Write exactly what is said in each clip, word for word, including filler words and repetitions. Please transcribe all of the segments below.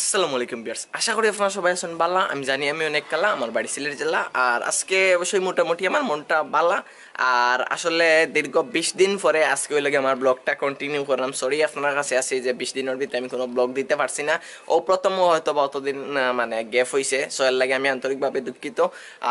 আসসালামু আলাইকুম ভিউয়ার্স, আশা করি আপনারা সবাই আছেন বালা। আমি জানি আমি অনেক কালা, আমার বাড়ি সিলেট জেলা। আর আজকে অবশ্যই মোটামুটি আমার মনটা বালা। আর আসলে দীর্ঘ বিশ দিন পরে আজকে অইলো গিয়া আমার ব্লগটা কন্টিনিউ করলাম। সরি আপনারার কাছে আছি যে বিশ দিনের ভিতরে আমি কোনো ব্লগ দিতে পারছি না। ও প্রথম হয়তো বা অতদিন, আহ, মানে গ্যাপ হইছে, সো এর লাগি আমি আন্তরিকভাবে দুঃখিত।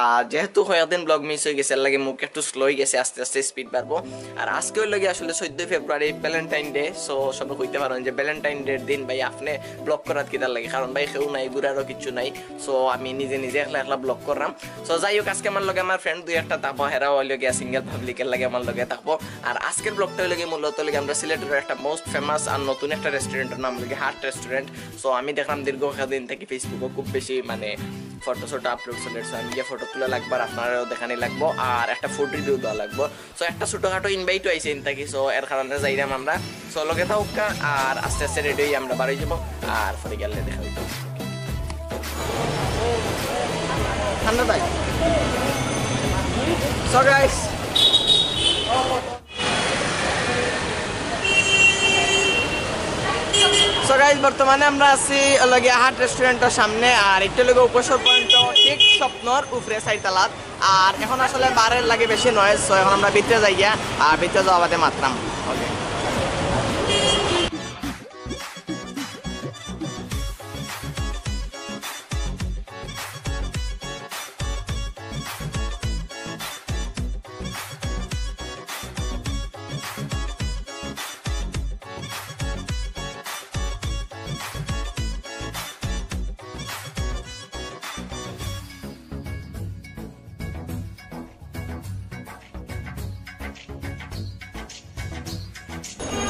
আর যেহেতু কয়েকদিন ব্লগ মিস হয়ে গেছে, এর লাগি মুখ একটু স্লো হয়ে গেছে, আস্তে আস্তে স্পিড বাড়বো। আর আজকে অইলো গিয়া আসলে চোদ্দই ফেব্রুয়ারি, ভ্যালেন্টাইন ডে। সো সবে কইতে পারেন যে ভ্যালেন্টাইন ডের দিন ভাই আপনি ব্লগ করার কিতার লাগি, কারণ ভাই কেউ নাই, ঘুরারও কিচ্ছু নাই। সো আমি নিজে নিজে একলা একলা ব্লগ করলাম। সো যাই হোক, আজকে আমার লগে আমার ফ্রেন্ড দুই একটা থাকবো, হেরাও অইলো গিয়া সিঙ্গেল পাবলিকের লাগি আমার লগে থাকবো। আর আজকের ব্লগটা অইলো গিয়া মূলত অইলো গিয়া আমরা সিলেটের একটা মোস্ট ফেমাস আর নতুন একটা রেস্টুরেন্টের নাম অইলো গিয়া হাট রেস্টুরেন্ট। সো আমি দেখলাম দীর্ঘ দিন থেকে ফেসবুকে খুব বেশি মানে ফটো শটো আপলোড চলে, সো আমি গিয়া ফটো তুলা লাগবো আর আপনারাও দেখানি লাগবো আর একটা ফুড রিভিউ দেওয়া লাগবো। সো একটা ছোটখাটো ইনভাইটও আইছে ইন থাকি, সো এর কারণে যাইরাম আমরা। সো লগে থাকুক্কা আর আস্তে আস্তে রেডি হই আমরা বারোই যাবো। আর পরে গেলে দেখা হইতো। ঠান্ডা তাই। সো গাইস, সো গাইস, বর্তমানে আমরা আছি লগে হাট রেস্টুরেন্টের সামনে। আর একটু লগে উপসর পর্যন্ত ঠিক স্বপ্নর উপরে সাইতালাত। আর এখন আসলে বারের লাগি বেশি নয়েজ, সো এখন আমরা ভিতরে যাই গিয়া, আর ভিতরে যাওয়া বাদে মাতরাম। ওকে।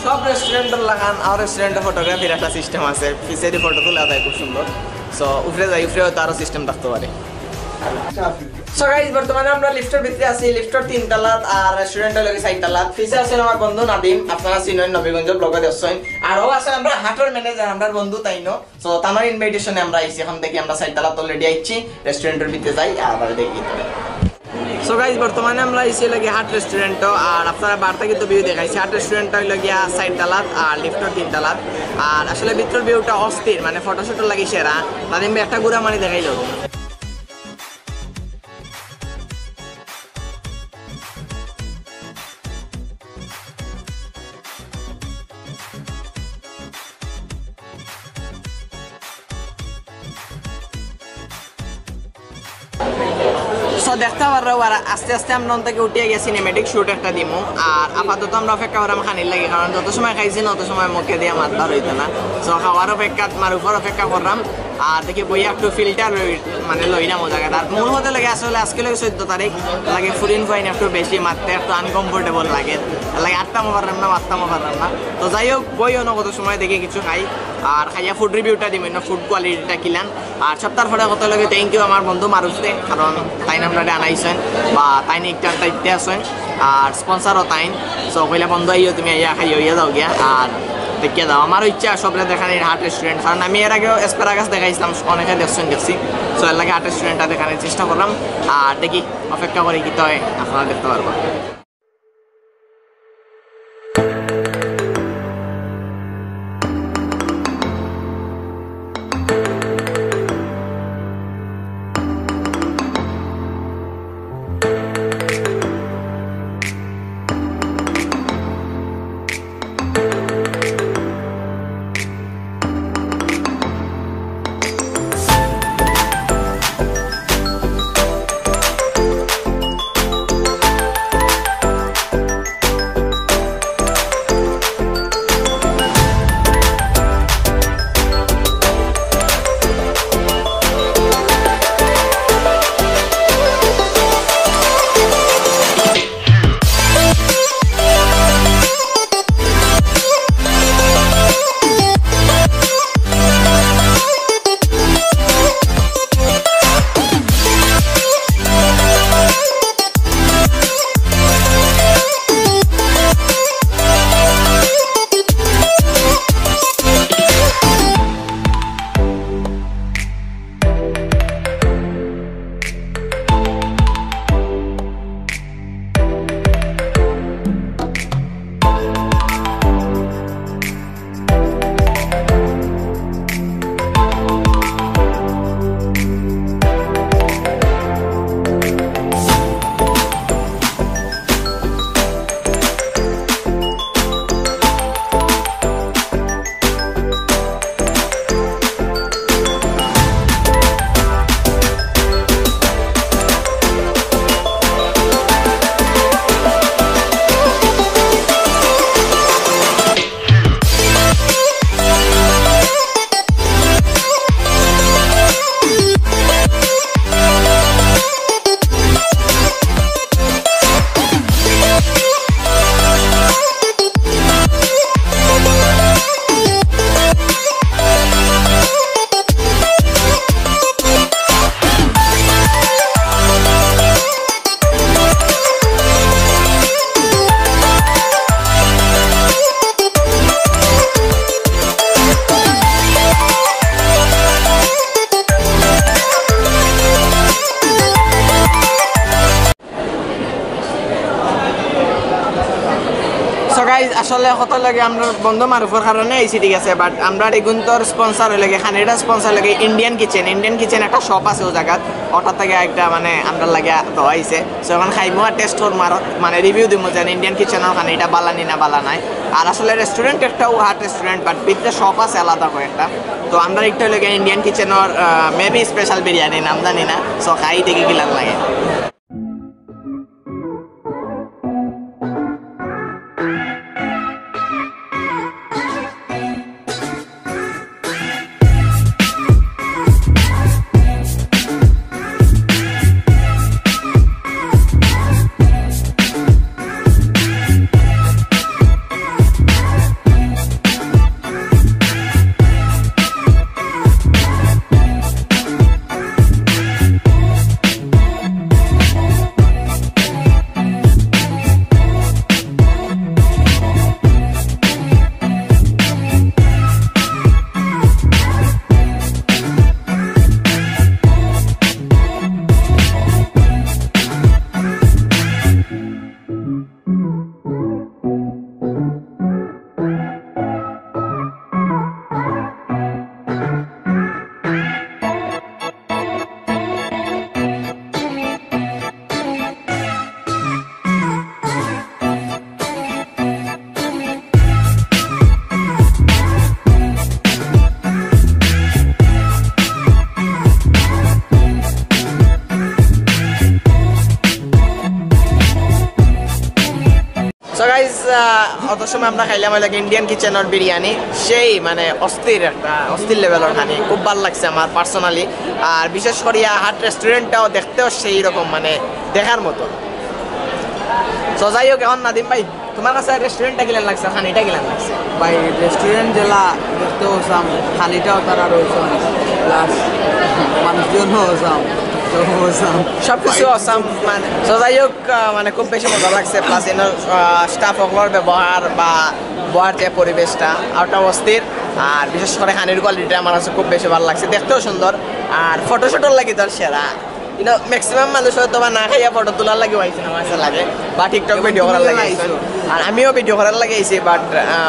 সব রেস্টুরেন্টের লাখান আর রেস্টুরেন্টের ফটোগ্রাফির একটা সিস্টেম আছে, পিছেদি ফটো তুলা যায় খুব সুন্দর। সো উপরে যাই, উপরে হয়তো আরো সিস্টেম থাকতে পারে। সো গাইস, বর্তমানে আমরা লিফটের ভিতরে আছি, লিফটের তিন তালাত আর রেস্টুরেন্টের লগে চার তালাত। পিছে আছেন আমার বন্ধু নাদিম, আপনারা চিনেন, নবীগঞ্জ ব্লগে দেখছেন। আর ও আছে আমরা হাটর ম্যানেজার, আমরার বন্ধু তাইন। সো তানর ইনভাইটেশনে আমরা আইছি, এখন দেখি আমরা চার তালাত অলরেডি আইছি, রেস্টুরেন্টের ভিতরে যাই আর দেখি। সো গাইস, বর্তমানে আমরা আইছি লাগি হাট রেস্টুরেন্টও। আর আপনারা বার থাকি তো ভিউ দেখাইছি, হাট রেস্টুরেন্টটা অইলো গিয়া চার তালাত আর লিফটের তিন তালাত। আর আসলে ভিতরের ভিউটা অস্থির, মানে ফটোশুটের লাগি সেরা। নাদিম ভাই একটা ঘুরা মারি দেখাইলো। সো দেখতে পারো, আর আস্তে আস্তে আমরা অন থাকি উঠিয়া গিয়া সিনেম্যাটিক শুট একটা দিমু। আর আপাতত আমরা অপেক্ষা করলাম খানির লাগি, কারণ যত সময় খাইছি না, অত সময় মুখে দিয়া মাতবার হইতো না। সো খাওয়ার অপেক্ষা, মারুফর অপেক্ষা করলাম। আর দেখি বইয়া একটু ফিলটা লই, মানে লইরাম ও জাগাত। আর মূল কথা লাগে আসলে আজকে লাগে চোদ্দ তারিখ, লাগে ফুরিন ফাইন একটু বেশি মাততে একটু আনকমফোর্টেবল লাগে, লাগে আটতামও পারলাম না, মাততামও পারলাম না। তো যাই হোক, বই অন্য কত সময় দেখি কিছু খাই, আর খাইয়া ফুড রিভিউটা দিমু, ফুড কোয়ালিটিটা কিলান। আর সপ্তাহ পরে কত লাগে থ্যাংক ইউ আমার বন্ধু মারুফরে, কারণ তাইন আমরারে আনাইছইন বা তাইন একটা দায়িত্বে আছইন। আর স্পন্সরও তাইন। সো কইলা বন্ধু আইও, তুমি আইয়া খাইয়া অইয়া যাও গিয়া। আর দেখিয়া যাও, আমারও ইচ্ছা সবরে দেখানির হাট রেস্টুরেন্ট, কারণ আমি এর আগেও এসপারাগাস দেখাইছিলাম, অনেকে দেখছইন দেখছি। সো এর লাগি হাট রেস্টুরেন্টটা দেখানির চেষ্টা করলাম। আর দেখি, অপেক্ষা করি কিতা অয়, আপনারা দেখতে পারবা। গাইজ, আসলে কথা লাগে আমরা বন্ধ মারুফর কারণে আইছি, ঠিক আছে, বাট আমরা এগুন্তর স্পন্সর অইল গিয়া, খানিটার স্পন্সর অইল গিয়া ইন্ডিয়ান কিচেন। ইন্ডিয়ান কিচেন একটা শপ আছে ও জাগাত, ওটার থাকি একটা মানে আমরা লাগে দেওয়া অইছে। সো এখন খাইমু আর টেস্ট করমু আর মানে রিভিউ দিমু যে ইন্ডিয়ান কিচেনর খানিটা বালা নি না বালা নায়। আর আসলে রেস্টুরেন্ট একটা হাট রেস্টুরেন্ট, বাট ভিতরে শপ আছে আলাদা কয়েকটা। তো আমরা একটা অইল গিয়া ইন্ডিয়ান কিচেনর মেবি স্পেশাল বিরিয়ানি, নাম জানি না। সো খাই দেখি কিলান লাগে। সো গাইজ, অত সময় আমরা খাইলাম অইল ইন্ডিয়ান কিচেনর বিরিয়ানি। সেই মানে অস্থির একটা, অস্থির লেভেলর খানি, খুব ভালা লাগছে আমার পার্সোনালি। আর বিশেষ করিয়া হাট রেস্টুরেন্টটাও দেখতেও সেই রকম, মানে দেখার মতো। সো যাই হোক, এখন নাদিম ভাই, তোমার কাছে রেস্টুরেন্টটা কিলান লাগছে, খানিটা কিলান লাগছে? ভাই, রেস্টুরেন্ট যেলা দেখতে অসাম, খানিটাও তারা রয়েছে, প্লাস মানুষজনও অসাম, তো অসাম। সব কিছু অসাম, মানে। সো যাই হোক, আহ, মানে খুব বেশি মজা লাগছে, প্লাস এনর স্টাফ অকলর ব্যবহার বা বওয়ার যে পরিবেশটা, ওটা অস্থির। আর বিশেষ করে খানির কোয়ালিটিটা আমার কাছে খুব বেশি ভালা লাগছে, দেখতেও সুন্দর। আর ফটোশুটর লাগি তো আর সেরা। কিন্তু ম্যাক্সিমাম মানুষ হয়তো বা না খাইয়া ফটো তোলার লাগি আইছে না, আমার কাছে লাগে, বা টিকটক ভিডিও করার লাগি আইছে। আর আমিও ভিডিও করার লাগি আইছি, বাট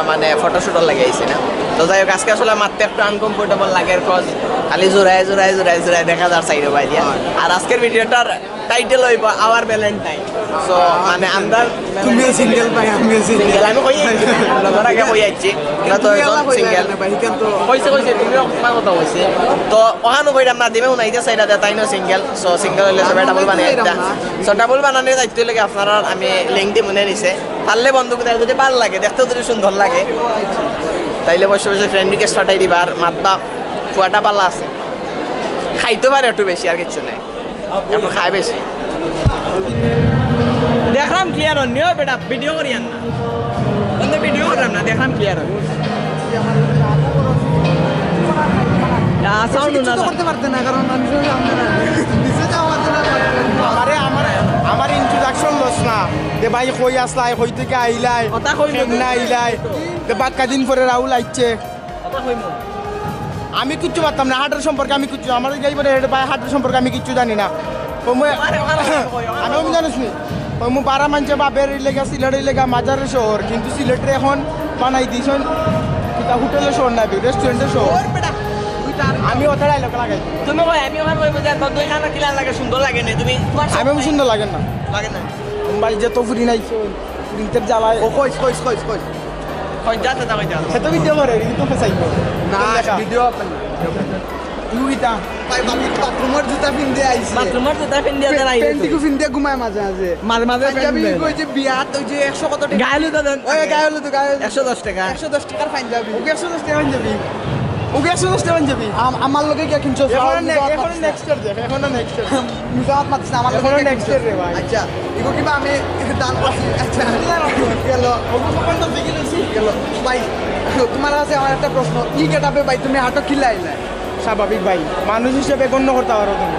মানে ফটোশুটর লাগি আইছি না। তো যাই হোক, আজকে আসলে মাততে একটু আনকমফোর্টেবল লাগে, কজ খালি জোড়ায় জোড়ায় জোড়ায় জোড়ায় দেখা যার সাইডে বাইরে। আর আজকের ভিডিওটার টাইটেল অইব আওয়ার ভ্যালেন্টাইন। সো মানে আমরা তুমিও সিঙ্গেল ভাই, আমিও সিঙ্গেল। সিঙ্গেল, আমি কই আইছি, আমরা আগে কই আইছি, আমরা তো তুমি একজন আলাপ হয়ে সিঙ্গেল। যাবে না ভাই, এখান তো কইছে, কইছে, তুমিও তোমার কথা কইছে। তো ওখানে কইলাম না, দিবে উনাইতে চাইরা দে, তাইনও সিঙ্গেল। সো সিঙ্গেল অইলে সবাই ডাবল বানাই একটা। সো ডাবল বানানোর দায়িত্ব লাগে আপনারা, আমি লিংক দিব মনে নিছে। পারলে বন্ধু কোথায় যদি ভালো লাগে, দেখতে যদি সুন্দর লাগে, তাইলে বসে বসে ফ্রেন্ড রিকোয়েস্ট পাঠাই দিবা। আর মাতবা, ফুয়াটা ভালা আছে, খাইতে পারে একটু বেশি, আর কিচ্ছু নাই। এখন খায় বেশি। দেখলাম ক্লিয়ার অন নিও বেটা, ভিডিও করি আর না। বন্ধু ভিডিও করলাম না, দেখলাম ক্লিয়ার অন। না, সাউন্ড কিছু না। তো করতে পারতে না, কারণ মানুষের সামনে না। নিচে যাওয়া তো না। আরে আমার, আমার ইন্ট্রোডাকশন লস না। দে ভাই, কই আসলাই, কই থেকে আইলাই, কথা কই কেমনে আইলাই। দে বাক্কা দিন পরে রাহুল আইছে। কথা কইমু। আমি কিচ্ছু পারতাম না, হাটের সম্পর্কে আমি কিচ্ছু, আমার এই বাড়ি হেঁটে পায়ে হাটের সম্পর্কে আমি কিচ্ছু জানি না। ওই মু-, আরে, ওখানে কই, ওখানে আমি, আমি কই। জানিস নি? ওই মু বারা মানছে বাপের এই লেগা, সিলেটের লেগা মাজারের শহর, কিন্তু সিলেটের এখন বানাই দিয়েছেন কিতা হোটেলের শহর না, রেস্টুরেন্টের শহর। ওর বেটা, তুই তার আমি ওটা ডায়লগ লাগাই। তুমি ভাই, আমি ওখানে কইবো যে তোর দুই খানা কিলা লাগে, সুন্দর লাগে না, তুমি তোমার আমি সুন্দর লাগে না। লাগে না। ভাই যে তো ফুরি নাই, ফুরিতে জ্বালায়। ও কইস, কইস, কইস, কইস। কই যাতে দাও, যাও। সে তো ভিডিও করে, কিন্তু ফেসাইবো। না, দেখা। ভিডিও ওপেন না। তুই তা ভাই, বাথরুমর জুতা পিন্দে আইছে। বাথরুমর জুতা পিন্দে আইছে, প্যান্টিকু পিন্দে ঘুমায় মাঝে মাঝে। মাঝে মাঝে পাঞ্জাবি পিন্দে। কই যে বিয়াত ওই যে একশো কত টাকা? গায়ে হলুদ দেন। ওই গায়ে হলুদ, গায়ে হলুদ। একশো দশ টাকা। একশো দশ টাকার পাঞ্জাবি। ওকে একশো দশ টাকা পাঞ্জাবি। ওকে একশো দশ টাকা পাঞ্জাবি। আম-, আমার লগে কে কিনছো? এখনো নে-, এখনো নেক্সট ইয়ার দেখ, এখনো নেক্সট ইয়ার। মুজাহাত মাতিস না, আমার লগে এখনো কে নেক্সট কিনছো? ইয়ার রে ভাই। আচ্ছা, এগো কিবা আমি দান করছি। আচ্ছা, গেল। ওগো সব তো দেখে নিয়েছি। গেল। ভাই, তোমার কাছে আমার একটা প্রশ্ন, ই গেটআপে ভাই তুমি হাটো কিলা আইলা? স্বাভাবিক ভাই, মানুষ হিসেবে গণ্য করতে পারো তুমি।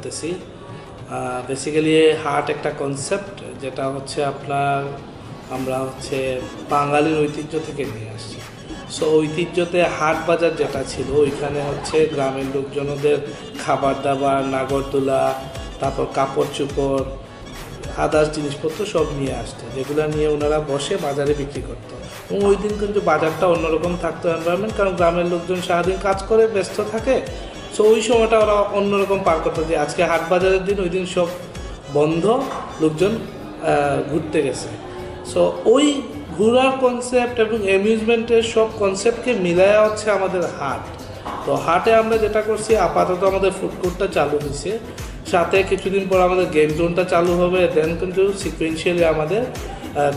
করতেছি। বেসিক্যালি হাট একটা কনসেপ্ট, যেটা হচ্ছে আপনার, আমরা হচ্ছে বাঙালির ঐতিহ্য থেকে নিয়ে আসছি। সো ঐতিহ্যতে হাট বাজার যেটা ছিল, ওইখানে হচ্ছে গ্রামের লোকজনদের খাবার দাবার, নাগরদোলা, তারপর কাপড় চোপড়, আদার্স জিনিসপত্র সব নিয়ে আসতো, যেগুলো নিয়ে ওনারা বসে বাজারে বিক্রি করতো। এবং ওই দিন কিন্তু বাজারটা অন্যরকম থাকতো এনভায়রনমেন্ট, কারণ গ্রামের লোকজন সারাদিন কাজ করে ব্যস্ত থাকে। সো ওই সময়টা ওরা অন্যরকম পার করতো, যে আজকে হাট বাজারের দিন, ওই দিন সব বন্ধ, লোকজন ঘুরতে গেছে। সো ওই ঘোরার কনসেপ্ট এবং অ্যামিউজমেন্টের সব কনসেপ্টকে মিলায়া হচ্ছে আমাদের হাট। তো হাটে আমরা যেটা করছি, আপাতত আমাদের ফুড কোর্টটা চালু হয়েছে, সাথে কিছুদিন পর আমাদের গেম জোনটা চালু হবে, দেন কিন্তু সিকুয়েন্সিয়ালি আমাদের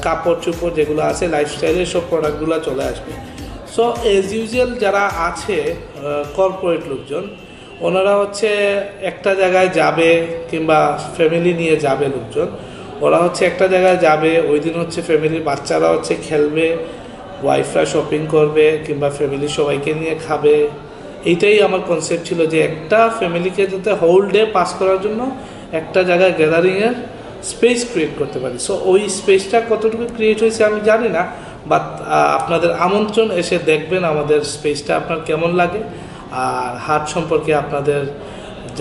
কাপড় চোপড় যেগুলো আছে, লাইফস্টাইলের সব প্রোডাক্টগুলো চলে আসবে। সো অ্যাজ ইউজুয়াল যারা আছে কর্পোরেট লোকজন, ওনারা হচ্ছে একটা জায়গায় যাবে কিংবা ফ্যামিলি নিয়ে যাবে লোকজন, ওরা হচ্ছে একটা জায়গায় যাবে, ওই দিন হচ্ছে ফ্যামিলির বাচ্চারা হচ্ছে খেলবে, ওয়াইফরা শপিং করবে কিংবা ফ্যামিলি সবাইকে নিয়ে খাবে। এইটাই আমার কনসেপ্ট ছিল, যে একটা ফ্যামিলিকে যাতে হোল ডে পাস করার জন্য একটা জায়গায় গ্যাদারিংয়ের স্পেস ক্রিয়েট করতে পারি। সো ওই স্পেসটা কতটুকু ক্রিয়েট হয়েছে আমি জানি না, বাট আপনাদের আমন্ত্রণ, এসে দেখবেন আমাদের স্পেসটা আপনার কেমন লাগে। আর হাট সম্পর্কে আপনাদের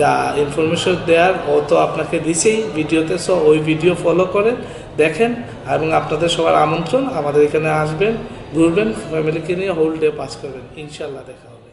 যা ইনফরমেশন দেওয়ার, ও তো আপনাকে দিছেই ভিডিওতে। সো ওই ভিডিও ফলো করেন, দেখেন, এবং আপনাদের সবার আমন্ত্রণ, আমাদের এখানে আসবেন, ঘুরবেন, ফ্যামিলিকে নিয়ে হোল ডে পাস করবেন। ইনশাল্লাহ দেখা হবে।